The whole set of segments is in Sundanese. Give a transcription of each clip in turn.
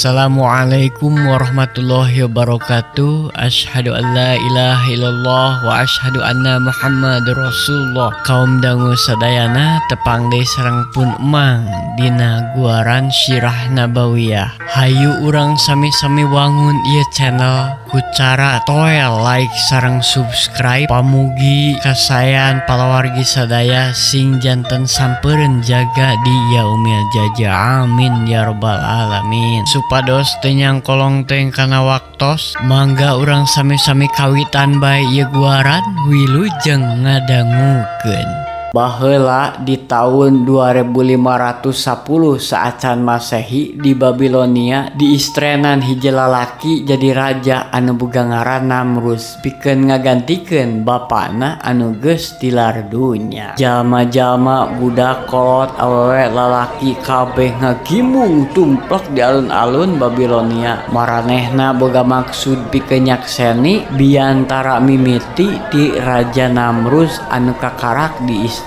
Assalamualaikum warahmatullahi wabarakatuh. Asyhadu an la ilaha illallah wa asyhadu anna Muhammad Rasulullah. Kaum dangu sadayana, tepang deui sareng pun emang dina guaran Sirah Nabawiyah. Hayu urang sami-sami wangun ieu channel ku cara toel like sareng subscribe. Pamugi kasaean palawargi sadaya sing janten sampeureun jaga di yaumil jaza, amin ya robbal alamin. Supados teu nyangkolong teuing kana waktos, mangga urang sami-sami kawitan bae ieu guaran. Wilujeng ngadangukeun. Baheula di tahun 2510 saacan Masehi, di Babilonia diistrenan hiji lalaki jadi raja anu boga ngaran Namrus pikeun ngagantikeun bapana anu geus tilar dunya. Jalma-jalma, budak, kolot, awewe, lalaki, kabeh ngagimung tumplek di alun-alun Babilonia. Maranehna boga maksud pikeun nyakseni biantara mimiti ti Raja Namrus anu kakarak di istrenan.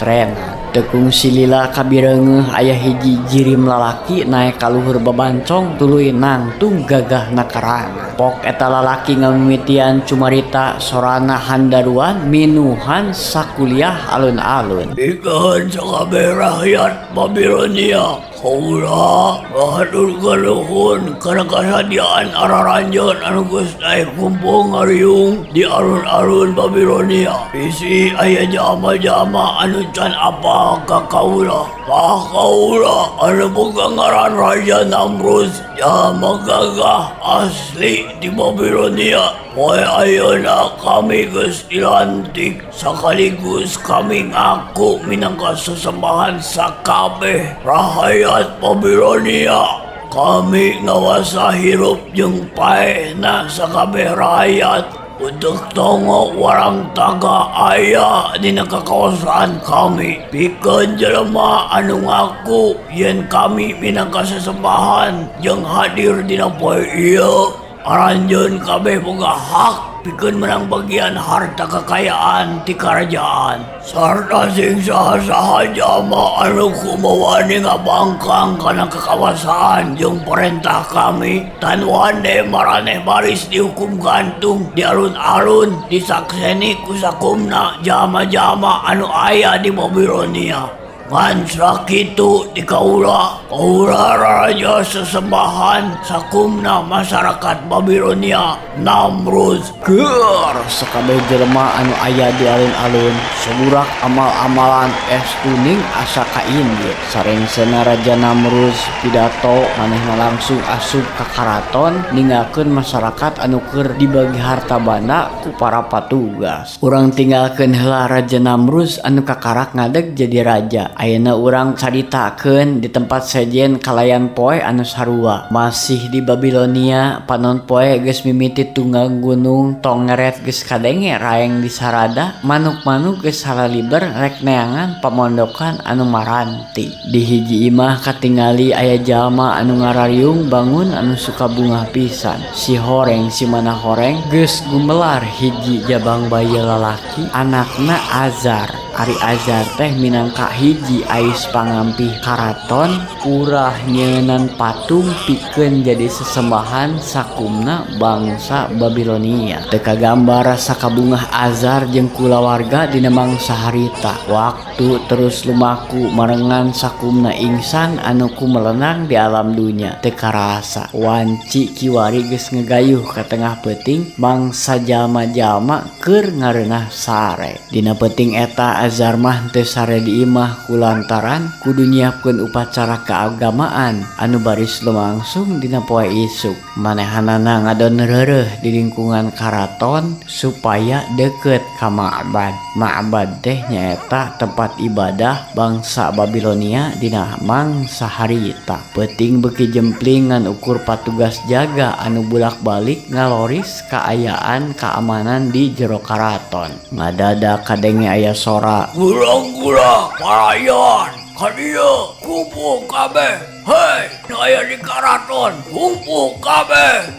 Teu kungsi lila kabireungeuh aya hiji jirim lalaki naek ka luhur babancong tuluy nangtung gagahna karana. Pok eta lalaki ngamimitian cumarita, sorana handaruan minuhan sakuliah alun-alun. Pikeun sakabeh rakyat Babilonia, kaula ngahaturkeun nuhun kana kasadiaan araranjeun anu geus naek kumpul ngariung di alun-alun Babilonia. Bisi aya jalma-jalma anu can apal ka kaula. Tah, kaula anu boga ngaran Raja Namrus, jalma gagah asli di Babilonia. Poe ayeuna kami geus dilantik sekaligus kami ngaku minangka sesembahan sakabeh rahayat Babilonia. Kami ngawasa hirup jeung paehna sakabeh rakyat. Untuk tongo warang taga aya dina kakawasaan kami. Pikeun jelema anu ngaku yen kami minangka sesembahan jeung hadir dina poe ieu, aranjeun kabeh boga hak pikeun menang bagian harta kekayaan ti kerajaan. Sarta sing saha-saha jalma anu kumawani ngabangkang kana kekawasaan jeung perintah kami, tan wande maraneh baris dihukum gantung di alun-alun disakseni ku sakumna jalma-jalma anu aya di Babilonia. Ngan sakitu di kaula, kaula raja sesembahan sakumna masyarakat Babilonia, Namrus. Keur sakabeh jelema anu aya di alun-alun sogurak amal-amalan es tuning asa kaindit. Sarengsena Raja Namrus pidato, manehna langsung asup ka karaton ninggalkeun masyarakat anu keur dibagi harta banda ku para patugas. Urang tinggalkeun heula Raja Namrus anu kakarak ngadeg jadi raja. Ayeuna urang caritakeun di tempat sejen kalayan poe anu sarua. Masih di Babilonia, panon poe geus mimiti tunggang gunung, tongeret geus kadenge raeng di sarada, manuk-manuk geus salaliber rek neangan pamondokan anu maranti. Di hiji imah katingali aya jalma anu ngarariung bangun anu suka bungah pisan. Si horeng si mana horeng geus gumelar hiji jabang bayi lalaki, anakna Azar. Ari Azar teh minangka hiji ais pangampih karaton urah nyeunan patung pikeun jadi sesembahan sakumna bangsa Babilonia. Teu kagambar rasa kabungah Azar jeung kulawarga dina mangsa harita. Waktu terus lumaku marengan sakumna insan anu kumelenang di alam dunya. Teu karasa wanci kiwari geus ngegayuh ka tengah peuting mangsa jalma-jalma keur ngareunah sare. Dina peuting eta Azar mah teu sare di imah kulantaran kudu nyiapkeun upacara keagamaan anu baris lumangsung dina poe isuk. Manehanana ngadon reureuh di lingkungan karaton supaya deket ka ma'bad. Ma'bad teh nyaeta tempat ibadah bangsa Babilonia dina mangsa harita. Peuting beuki jempling ngan ukur patugas jaga anu bulak-balik ngaloris kaayaan keamanan di jero karaton. Ngadadak kadenge aya sora. Gurang-gurang parayan kadieu, kumpul kabeh. Hei, nu aya di karaton, kumpul kabeh.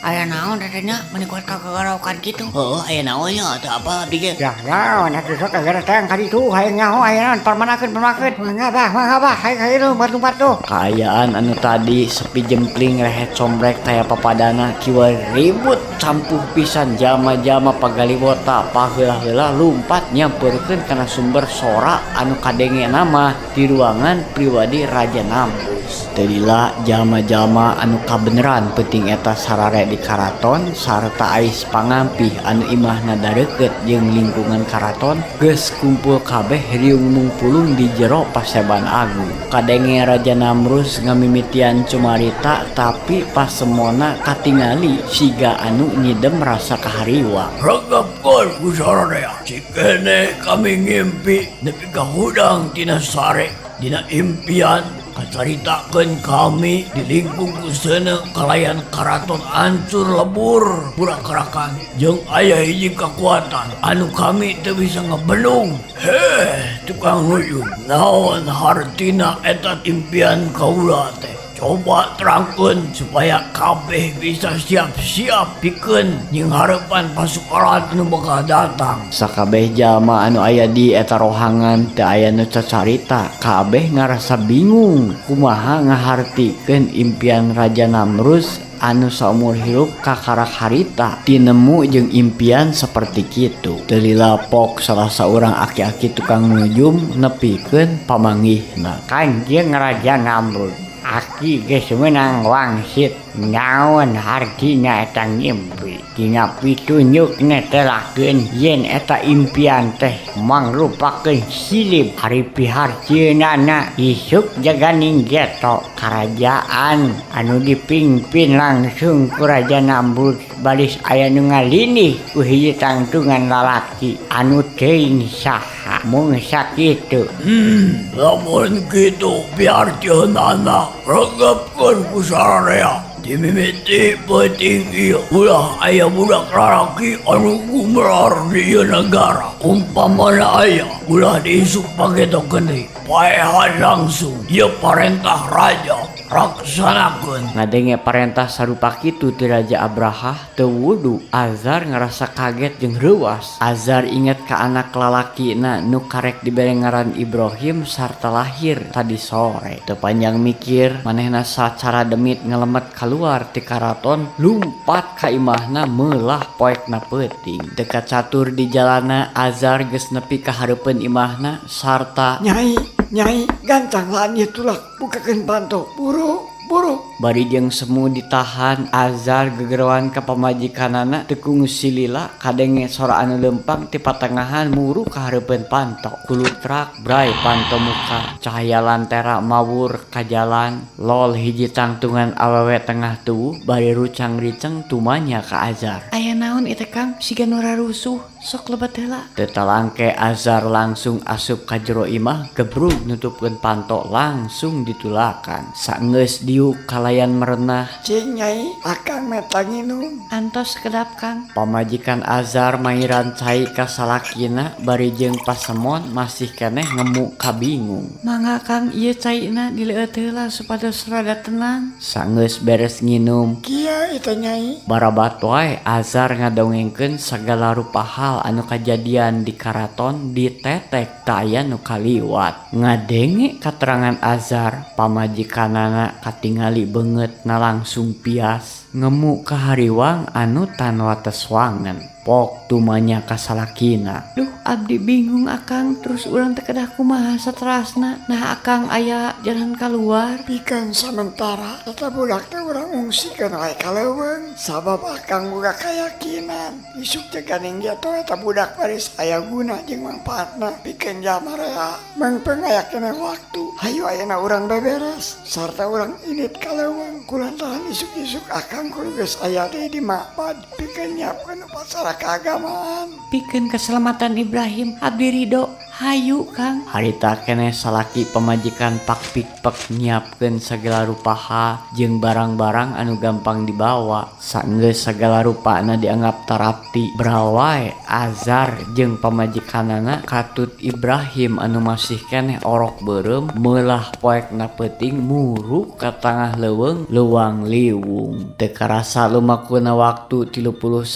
Aya naon katanya meni kuat kagaraukan kitu. Heuh, aya naon nya teu apa abdi ge. Ya naon atuh sok kagara tayang ka ditu hayang nyaho aya naon parmanakeun parmanakeun. Mangga bah, mangga bah, hayang ka ditu batu-batu. Kaayaan anu tadi sepi jempling rehet combrek taya papadana kiwa ribut campuh pisan jalma-jalma pagaliwota paheula-heula lumpat nyamperkeun kana sumber sora anu kadenge nama di ruangan pribadi Raja Namrus. Teu lila jalma-jalma anu kabeneran peuting eta sarare di karaton sarta ais pangampih anu imahna dareukeut jeung lingkungan karaton geus kumpul kabeh riung mungpulung di jero Paseban Agung. Kadenge Raja Namrus ngamimitian cumarita tapi pasemona katingali siga anu nyidem rasa kahariwang. Regepkeun ku sararea. Cikene kami ngimpi nepi ka hudang tina sare. Dina impian kacaritakeun kami di lingkung ku seuneu kalayan karaton ancur lebur burak-karakan jeung aya hiji kakuatan anu kami teu bisa ngebendung. Heh, tukang nujum, naon hartina eta impian kaula teh? Coba terangkeun supaya kabeh bisa siap-siap pikeun nyingharepan pasukan anu bakal datang. Sakabeh jalma anu aya di eta rohangan teu aya nu cacarita, kabeh ngarasa bingung kumaha ngahartikeun impian Raja Namrus anu saumur hirup kakarak harita tinemu jeung impian saperti kitu. Teu lila pok salah saurang aki-aki tukang nujum nepikeun pamanggihna. Kanjeng Raja Namrud, aki geus meunang wangsit naon hartina eta ngimpi. Dina pitunjukna telakeun yen eta impian teh mangrupakeun silib ari pihartieunana isuk jaganing geto karajaan anu dipimpin langsung ku Raja Namrud baris aya nu ngalindih ku hiji tangtungan lalaki anu teuing saha mung sakitu. Lamun kitu pihartieunana regepkeun ku sararea. Dimimiti peuting ieu ulah aya budak lalaki anu gumelar di ieu nagara. Umpamana aya ulah diisuk pagetokeun deui. Paehan langsung ieu parentah raja laksanakeun. Ngadenge parentah sarupa kitu ti Raja Abrahah teu wudu. Azar ngarasa kaget jeung reuas. Azar inget ka anak lalakina nu karek dibere ngaran Ibrahim sarta lahir tadi sore. Teu panjang mikir manehna sacara demit ngelemet kaluar ti karaton lumpat ka imahna meulah poekna peuting. Teu kacatur di jalana Azar geus nepi ka hareupeun imahna sarta Nyai, nyai, gancang laan ieu tulak, bukakeun panto, buru, buru. Bari jeung semu ditahan Azar gegeroan ka pamajikanana teu kungsi lila kadenge sora anu leumpang ti patengahan muru ka hareupeun panto. Kulutrak bray panto muka cahaya lantera mawur ka jalan lol hiji tangtungan awewe tengah tuwuh bari rucang-riceng tumanya ka Azar. Aya naon ieu teh Kang? Siga nu rarusuh, sok lebet heula. Teu talangke Azar langsung asup ka jero imah gebrug nutupkeun panto langsung ditulakan. Saenggeus diuk kalayan merenah. Cing nyai, akang meta nginum. Antos kedap Kang. Pamajikan Azar mairan cai ka salakina bari jeung pasemon masih keneh ngemu kabingung. Mangga Kang ieu caina dileueut heula supados rada tenang. Saenggeus beres nginum, Kieu itu nyai. barabat wae Azar ngadongengkeun sagala rupa hal anu kajadian di karaton ditetek teu aya nu kaliwat. Ngadenge katerangan Azar, pamajikanana katingali beungeutna langsung pias ngemu kahariwang anu tan wates wangen. Pok tumanya ka salakina. Duh abdi bingung Akang, terus urang teh kedah kumaha saterasna. Nah Akang aya jalan kaluar. Pikeun samentara eta budak teh urang ungsikeun wae ka leuweung. Sabab akang boga kayakinan isuk jaganing geto eta budak baris aya guna jeung mangpaatna pikeun jalma rea. Mangpeung aya keneh waktu. Hayu ayeuna urang beberes sarta urang indit ka leuweung kulantaran isuk-isuk akang kudu geus aya deui di ma'bad pikeun nyiapkeun upacara keagamaan. Pikeun keselamatan Ibrahim abdi ridho. Hayu Kang. Harita keneh salaki pamajikan pak pikpek nyiapkeun sagala rupa hal jeung barang-barang anu gampang dibawa. Saenggeus sagala rupana dianggap tarapti, brawae Azar jeung pamajikanana katut Ibrahim anu masih keneh orok beureum meulah poekna peuting muru ka tangah leuweung Leuwang Liwung. Teu karasa lumakuna waktu 39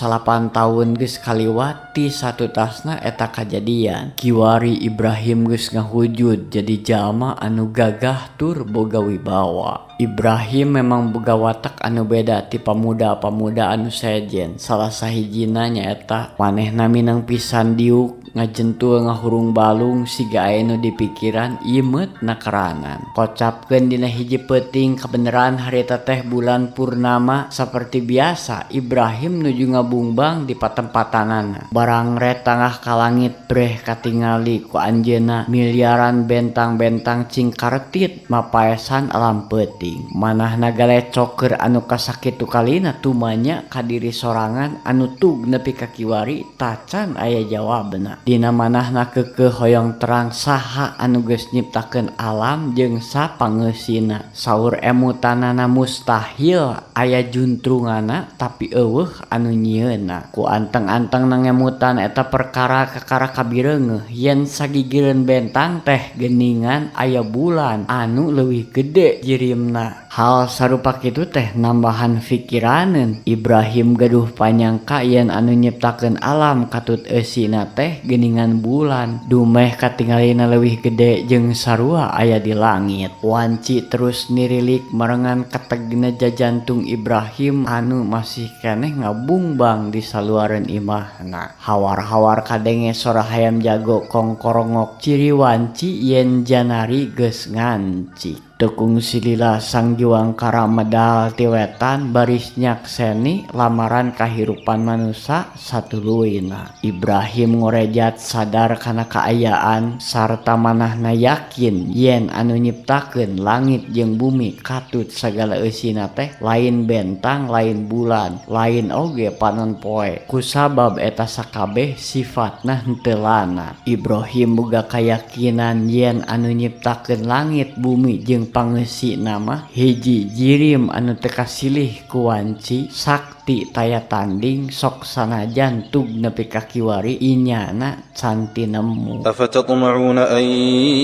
taun geus kaliwat ti satutasna eta kajadian. Kiwari Ibrahim geus ngahujud jadi jalma anu gagah tur boga wibawa. Ibrahim memang boga watak anu beda ti pamuda-pamuda anu sejen. Salah sahijina nyaeta manehna mineng pisan diuk ngajentul ngahurung balung siga aya nu dipikiran imeut nakeranan. Kocapkeun dina hiji peuting kabeneran harita teh bulan purnama saperti biasa Ibrahim nuju ngabungbang di patempatanana. Barangret tangah ka langit breh katingali ku anjeunna miliaran bentang-bentang cingkaretit mapaesan alam peuting. Manahna galecok keur anu kasakitu kalina tumanya ka diri sorangan anu tug nepi ka kiwari tacan aya jawabna. Dina manahna keukeuh hoyong terang saha anu geus nyiptakeun alam jeung sapangeusina. Saur emutanana mustahil aya juntrunganna tapi eueuh anu nyieunna. Ku anteng-anteng ngemutan eta perkara kakara kabireungeuh yen sagigireun bentang teh geuningan aya bulan anu leuwih gede jirimna. Hal sarupa kitu teh nambahan pikiraneun. Ibrahim gaduh panyangka yen anu nyiptakeun alam katut eusina teh geuningan bulan dumeh katingalina leuwih gede jeung sarua aya di langit. Wanci terus nirilik marengan ketegna jajantung Ibrahim anu masih keneh ngabungbang di saluareun imahna. Hawar-hawar kadenge sora hayam jago kongkorongok ciri wanci yen janari geus ngancik. Teu kungsi lila Sang Juwangkara medal ti wetan baris nyakseni lamaran kahirupan manusa satuluyna. Ibrahim ngorejat sadar kana kaayaan sarta manahna yakin yen anu nyiptakeun langit jeung bumi katut sagala eusina teh lain bentang lain bulan lain oge panon poe kusabab eta sakabeh sifatna henteu lana. Ibrahim boga kayakinan yen anu nyiptakeun langit bumi jeung pangeusina mah hiji jirim anu teu kasilih ku wanci sakti taya tanding sok sanajan tug nepi ka kiwari inyana can tinemu. أفتطمعون أن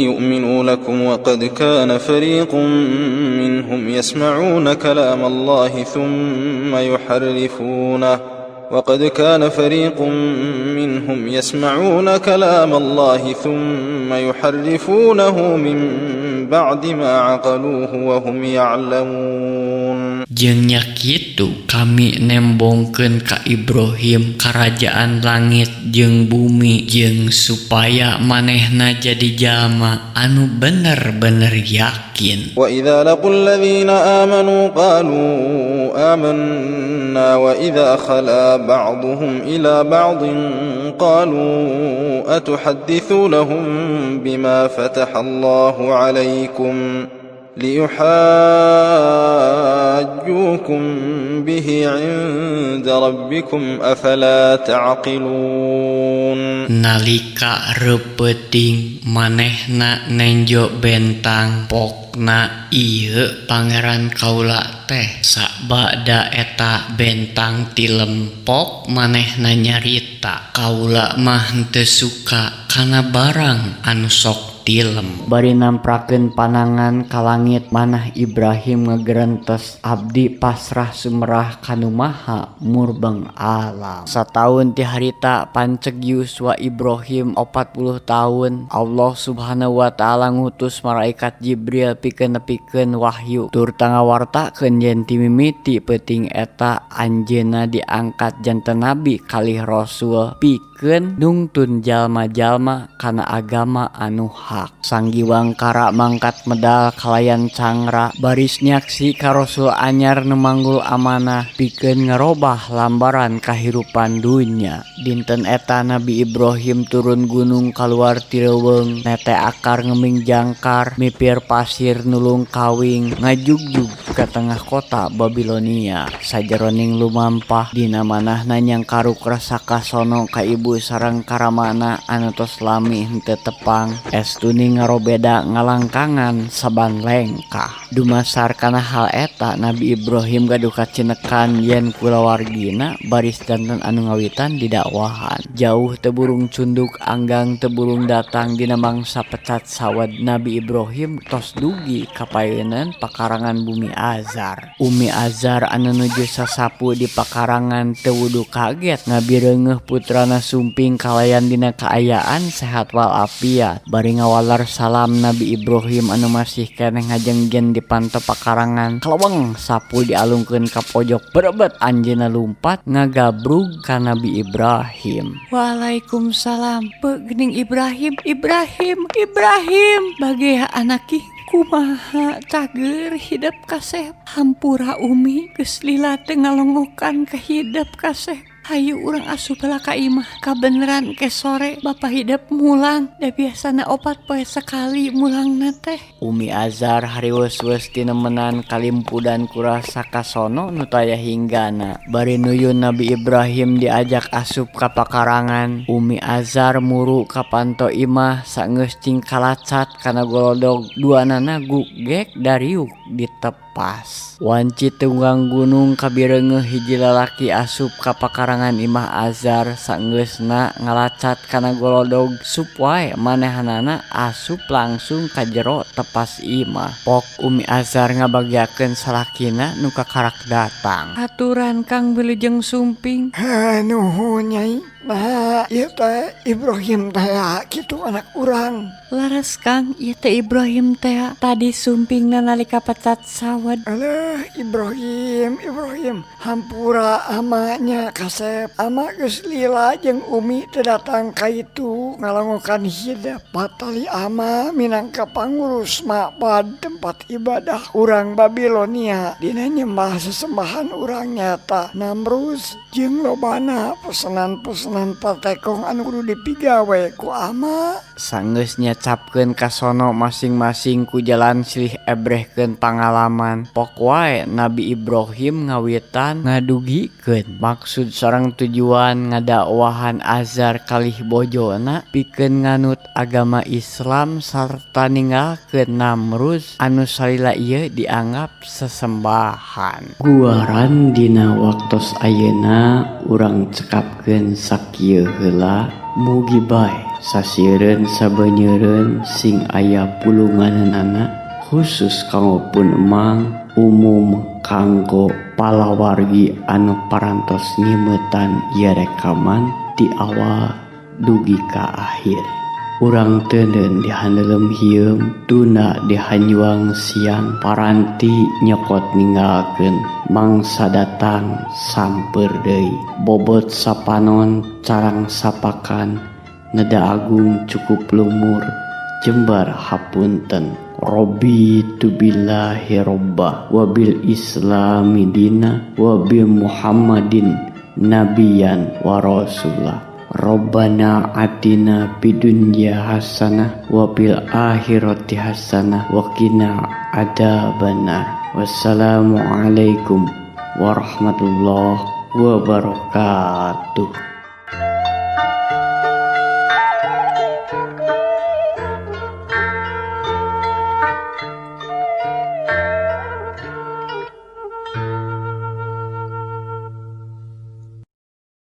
يؤمنوا لكم وقد كان فريق منهم يسمعون كلام الله ثم يحرفونه وقد كان فريق منهم يسمعون كلام الله ثم يحرفونه من بعد ما عقلوه وهم يعلمون. Jeung nya kitu kami nembongkeun ka Ibrahim karajaan langit jeung bumi jeung supaya manehna jadi jalma anu bener-bener yakin. وإذا لقوا الذين آمنوا قالوا آمنا وإذا خلا بعضهم إلى بعض قالوا أتحدثونهم بما فتح الله عليكم ليحاجوكم به عند ربكم أفلا تعقلون. Nalika repeuting manehna nenjo bentang pokna ieu pangeran kaula teh sabada eta bentang tilempok manehna nyarita kaula mah henteu suka kana barang anu sok tilem. Bari namprakeun panangan ka langit manah Ibrahim ngegerentes abdi pasrah sumerah kanu maha murbeng alam. Sataun ti harita panceg yuswa Ibrahim 40 tahun Allah Subhanahu wa taala ngutus malaikat Jibril pikeun nepikeun wahyu tur tangawartakeun yen ti mimiti peuting eta anjeunna diangkat janten nabi kalih rasul pikeun nungtun jalma-jalma kana agama anu hak. Sang Giwangkara mangkat medal kalayan cangra baris nyaksi ka rasul anyar nu manggul amanah pikeun ngarobah lambaran kahirupan dunya. Dinten eta Nabi Ibrahim turun gunung kaluar ti leuweung nete akar ngeming jangkar mipir pasir nulung kawing ngajugjug ka tengah kota Babilonia. Sajeroning lumampah dina manahna nyangkaruk rasa kasono ka ibu ibu sareng karamana anu tos lami henteu tepang. Estuning ngarobeda ngalangkangan saban lengkah. Dumasar kana hal eta Nabi Ibrahim gaduh kacinekan yen kulawargina baris danten anu ngawitan didakwahan. Jauh teu burung cunduk anggang teu burung datang dina mangsa pecat sawad Nabi Ibrahim tos dugi kapayeunan pakarangan bumi Azar. Umi Azar anu nuju sasapu di pakarangan teu wudu kaget ngabireungeuh putrana sumping kalayan dina kaayaan sehat walafiat. Bari ngawalar salam Nabi Ibrahim anu masih keneh ngajengjen di panto pakarangan kaleweng sapu dialungkeun ka pojok berebet anjeunna lumpat ngagabrug ka Nabi Ibrahim. Waalaikumsalam. Geuning Ibrahim, Ibrahim, Ibrahim. Bagea anak ih kumaha cager hidep kasep. Hampura Umi geus lila teu ngalongokan ka hidep kasep. Hayu urang asup heula ka imah. Kabeneran ke sore Bapak hidep mulang. Da biasana 4 poe sekali mulangna teh. Umi Azar hariweus-weus tinemenan kalimpudan ku rasa kasono nu taya hinggana. Bari nuyun Nabi Ibrahim diajak asup ka pakarangan. Umi Azar muru ka panto imah saenggeus cingkalacat kana golodog duanana gugek dariuk ditepas. Wanci tunggang gunung kabireungeuh hiji lalaki asup ka pakarangan imah Azar saenggeusna ngalacat kana golodog sup wae manehanana asup langsung ka jero tepas imah. Pok Umi Azar ngabagiakeun salakina nu kakarak datang. Aturan Kang Wilujeng Sumping. Nuhun Nyai. Nah, ieu teh Ibrahim teh kitu anak urang. Laras Kang, ieu teh Ibrahim teh tadi sumpingna nalika pecat sawad. Alah Ibrahim, Ibrahim, hampura amanya kasep. Ama geus lila jeung Umi teu datang ka itu ngalongokan hidep. Patali ama minangka pangurus ma'bad tempat ibadah urang Babilonia. Dina nyembah sesembahan urang nyata Namrus jeung lobana pesenan-pesenan patekong anu kudu dipigawe ku ama. Sanggeus nyacapkeun kasono masing-masing ku jalan silih ebrehkeun pangalaman. Pok wae Nabi Ibrahim ngawitan ngadugikeun maksud sareng tujuan ngadakwahan Azar kalih bojona pikeun nganut agama Islam sarta ninggalkeun Namrus anu salila ieu dianggap sesembahan. Guaran dina waktos ayeuna urang cekapkeun sakieu heula. Mugi bae sasieureun sabenyeureun sing aya pulunganana khusus kanggo pun emang umum kanggo palawargi anu parantos nyimetan ieu rekaman ti awal dugi ka akhir. Urang teuneun di handelem hieum tuna di hanjuang siang paranti nyokot ninggalkeun mangsa datang samper deui bobot sapanon carang sapakan neda agung cukup lumur jembar hapunten. Raditu billahi robba wabil islami dina wabil muhammadin nabiyan wa rasulah. Rabbana atina fid dunya hasanah wa fil akhirati hasanah wa qina adzabannar. Wassalamualaikum warahmatullahi wabarakatuh.